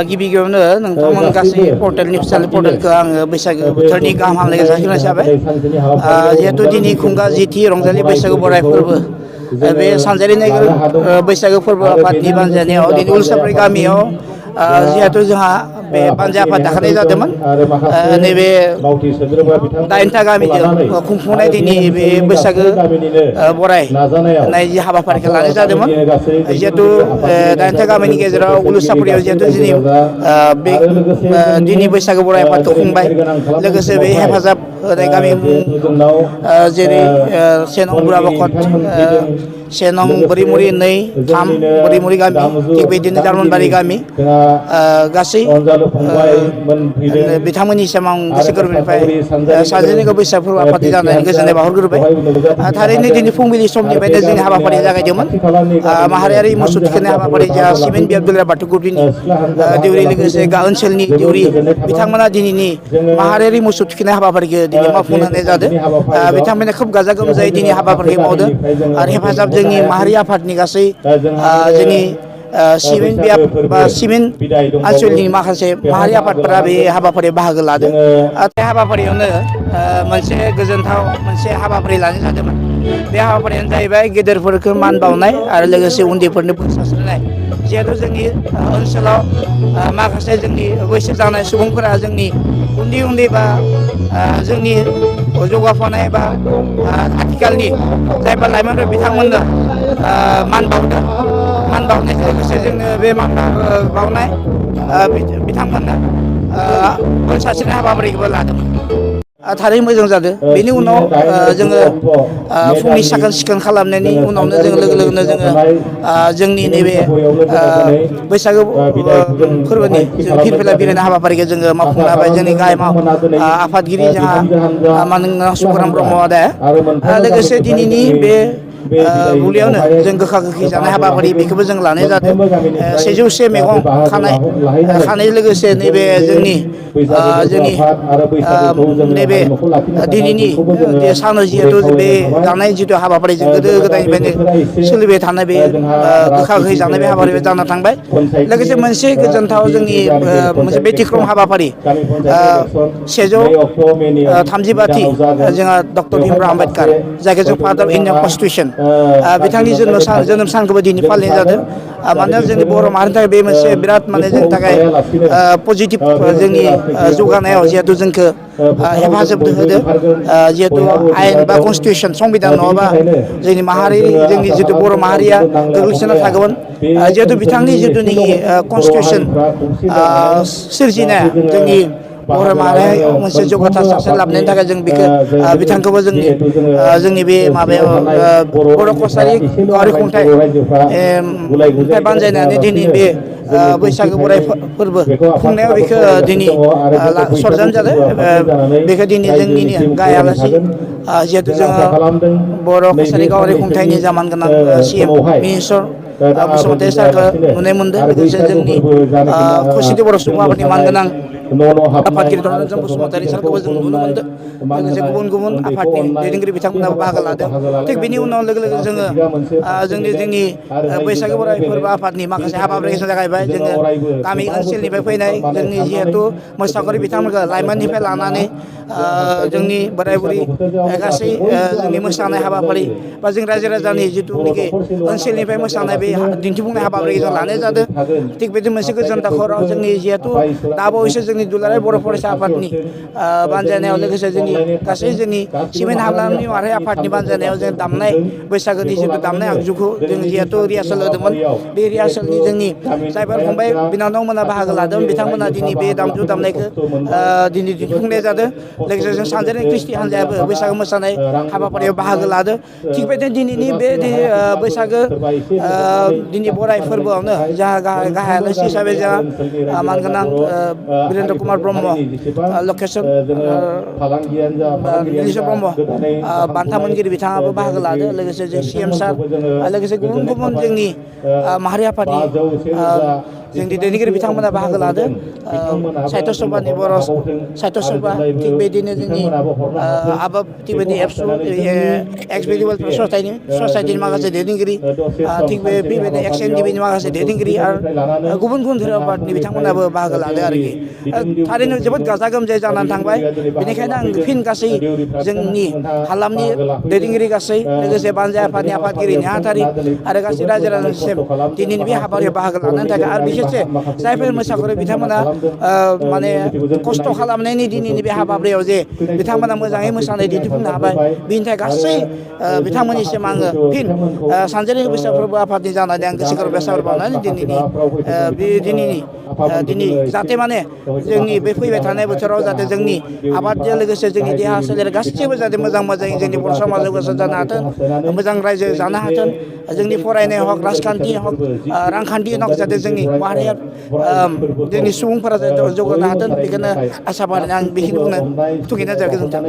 गिबियावनो नोंथांमोन गासै पर्टेलनि फिसालि पर्टेलखौ आङो बैसागो बोथोरनि गाहाम हामलायनाय जासिनाय जाबाय। जिहेतु दिनै खुंगा जिथि रंजालि बैसागु बराय फोरबो बे सानजारि नोगोर बैसागु फोरबो आफादनि बानजायनायाव दिनै उलसाबारि गामियाव जिहेतु जोंहा बे बानजा आफाद दाखानाय जादोंमोन। नैबे 8टा गामिजों खुंफुंनाय दिनै बे बैसागो बरायनाय जि हाबाफारिखौ लानाय जादोंमोन। जिहेतु 8टा गामिनि गेजेराव उलुसाफारियाव जिहेतु बे दिनै बैसागो बराय आफादखौ खुंबाय। लोगोसे बे हेफाजाब होनाय गामि जेरै 1 नं बुराबखत, 1 नं बोरिमुरि 2, 3 बोरिमुरि गामि, थिग बिदिनो जार्मनबारि गामि गासै बिथांमोननिसिम आं गोसो गोरबोनिफ्राय सानजानिखौ बैसागु फोरबो आफादनि जानायनि गोजोननाय बावहरग्रोबाय। थारैनो दिनै फुंबिलि समनिफ्रायनो जोंनि हाबाफारिया जागायदोंमोन। माहारियारि मोसौ थुखैनाय हाबाफारि जोंहा सिमेन्ट बियाब दुलाराय बाथौ गुदिनि देउरि लोगोसे ओनसोलनि देउरि बिथांमोना दिनैनि माहारियारि मोसौ थुखैनाय हाबाफारिखौ दिनै मावफुंनो होनाय जादों। बिथांमोना खोब गाजा गोमजायै दिनै हाबाफारिखौ मावदों आरो हेफाजाब जोंनि माहारि आफादनि गासै जोंनि सिमेन्ट बियाब बा सिमेन्ट ओनसोलनि माखासे माहारि आफादफोरा बे हाबाफारियाव बाहागो लादों। बे हाबाफारियावनो मोनसे गोजोनथाव मोनसे हाबाफारि लानाय जादोंमोन। बे हाबाफारियानो जाहैबाय गेदेरफोरखौ मान बावनाय आरो लोगोसे उन्दैफोरनो बोर सारस्रिनाय। जिहेतु जोंनि ओनसोलाव माखासे जोंनि बैसो जानाय सुबुंफोरा जोंनि उन्दै बा जोंनि जौगाफुनाय बा आथिखालनि जायबा लाइमोनफोर बिथांमोननो मान बावदों। मान बावनायजों लोगोसे जोंनो बे मान बावनाय बिथांमोननो बोर सारस्रिनाय हाबाफारिखौबो लादोंमोन। थारैनो मोजां जादों। बेनि उनाव जोङो फुंनि साखोन सिखोन खालामनायनि उनावनो जोङो लोगो लोगोनो जोङो जोंनि नैबे बैसागो फोरबोनि फिरफिला बिरहोनाय हाबाफारिखौ जोङो मावफुंनो हाबाय। जोंनि गाहाय आफादगिरि जोंहा मानगोनां सुकुराम ब्रह्म आदाया लोगोसे दिनैनि बे बुब्लियावनो जों गोखा गोखै जानाय हाबाफारि बेखौबो जों लानाय जादों। 100से मैगं खानाय लोगोसे नैबे जोंनि नैबे दिनैनि सानाव जिहेतु बे जानाय जिथु हाबाफारि जों गोदो गोदायनिफ्रायनो सोलिबाय थानाय बे गोखा गोखै जानाय बे हाबाफारिया जाना थांबाय। लोगोसे मोनसे गोजोनथाव जोंनि मोनसे बेतिक्रम हाबाफारि 135थि जोंहा डक्टर भीमराव आम्बेदकार जायखौ जों फादार अफ इण्डियान कनस्टिटिउसन बिथांनि जोनोम सानखौबो दिनै फालिनाय जादों। मानोना जोंनि बर' माहारिनि थाखाय बे मोनसे बिराद जोंनि थाखाय पजिटिभ जोंनि जौगानायाव जिहेतु जोंखौ हेफाजाब होदों। जिहेतु आयेन बा कनस्टिटिउसन संबिधान नङाबा जोंनि माहारि जोंनि जिथु बर' माहारिया गोग्लैसोना थागौमोन। जिहेतु बिथांनि जिथुनिखि कनस्टिटिउसन सोरजिनाया जोंनि बर' माहारियाव मोनसे जौगा थासारि लाबोनायनि थाखाय जों बेखौ बिथांखौबो जोंनि बे माबायाव बर' कसारि गावारि खुंथाइ बानजायनानै दिनै बे बैसागो बोराइ फोरबो खुंनायाव बेखौ दिनै सरजानो जादों। बेखौ दिनै जोंनिनो गाहाय आलासि जिहेतु जोङो बर' कसारि गावारि खुंथाइनि जा मानगोनां CM मिनिस्टार बसुमतारी सारखौ नुनो मोनदों। लोगोसे जोंनि खौसेथि बर' सुबुं आफादनि मानगोनां आफादगिरि धरनीधर बसुमतारी सारखौबो जों नुनो मोनदों। लोगोसे गुबुन गुबुन आफादनि दैदेनगिरि बिथांमोनाबो बाहागो लादों। थिग बेनि उनाव लोगो लोगो जोङो जोंनि बैसागो बोराइ फोरबो आफादनि माखासे हाबाफारिखौ जागायबाय। जोङो गामि ओनसोलनिफ्राय फैनाय जोंनि जिहेथु मोसाखावरि बिथांमोनखौ लाइमोननिफ्राय लानानै जोंनि बोराय बुरै गासै जोंनि मोसानाय हाबाफारि बा जों रायजो राजानि जिथुनिखि ओनसोलनिफ्राय मोसानाय बे दिन्थिफुंनाय हाबाफारिखौ जों लानाय जादों। थिग बिदि मोनसे गोजोन दाखराव जोंनि जिहेथु दा बावैसो जोंनि दुलाराय बर' फरायसा आफादनि बानजायनायाव लोगोसे जोंनि गासै जोंनि सिमेन्ट हाब्लानि माहारि आफादनि बानजायनायाव जों दामनाय बैसागोनि जिथु दामनाय आगजुखौ जों जिहेथु रिहार्सेल होदोंमोन। बे रिहार्सेलनि जोंनि जायफोर फंबाय बिनानावमोना बाहागो लादों बिथांमोना दिनै बे दामजु दामनायखौ दिनै दिन्थिफुंनाय जादों। लोगोसे जों सानजारि ख्रिस्टि हान्जायाबो बैसागो मोसानाय हाबाफारियाव बाहागो लादों। थिग बेबायदिनो दिनैनि बे बैसागो दिनै बराय फोरबोआवनो जोंहा गाहाय आलासि हिसाबै जोंहा मानगोनां बिरेन्द्र कुमार ब्रह्म, लकेसन निलेस्वर ब्रह्म बान्था मोनगिरि बिथाङाबो बाहागो लादों। लोगोसे जों CM सार लोगोसे गुबुन गुबुन जोंनि माहारि आफादनि जोंनि दैदेनगिरि बिथांमोना बाहागो लादों साहित्य सभानि बर' साहित्य सभा थिग बेदिनो जोंनि आबाब थिबायदि एबसु एक्स वेलफेयार ससाइटिनि माखासे दैदेनगिरि थिग बेबायदिनो एक्स एन डि बिनि माखासे दैदेनगिरि आरो गुबुन गुबुन धोरोम आफादनि बिथांमोनाबो बाहागो लादों आरोखि थारैनो जोबोद गाजा गोमजायै जानानै थांबाय बेनिखायनो आं फिन गासै जोंनि हालामनि दैदेनगिरि गासै लोगोसे बानजाय आफादनि आफादगिरि नेहाथारि आरो गासै रायजो राजानिसिम दिनैनि बे हाबाफारियाव बाहागो लानायनि थाखाय आरो बिखेससे जायफोर मोसाखावरि बिथांमोना माने खस्थ' खालामनायनि दिनैनि बे हाबाफारियाव जे बिथांमोना मोजाङै मोसानाय दिन्थिफुंनो हाबाय बिनि थाखाय गासै बिथांमोननिसिम आङो फिन सानजारि बैसागु फोरबो आफादनि जानानै आं गोसो गोरबोआव साबायखर बावनानै दिनै जाहाथे माने जोंनि बे फैबाय थानाय बोथोराव जाहाथे जोंनि आबादजों लोगोसे जोंनि देहा सोलेर गासैबो जाहाथे मोजां मोजाङै जोंनि बर' समाजाव गोसार जानो हाथों मोजां रायजो जानो हाथों जोंनि फरायनाय हक राजखान्थि हक रांखान्थि हक जाहाथे जोंनि माहारिया जोंनि सुबुंफोरा जाहाथे जौगानो हाथों बेखौनो आसा फारिनानै आं बेखिनिखौनो थुखिनाय जाबाय गोजोन्थों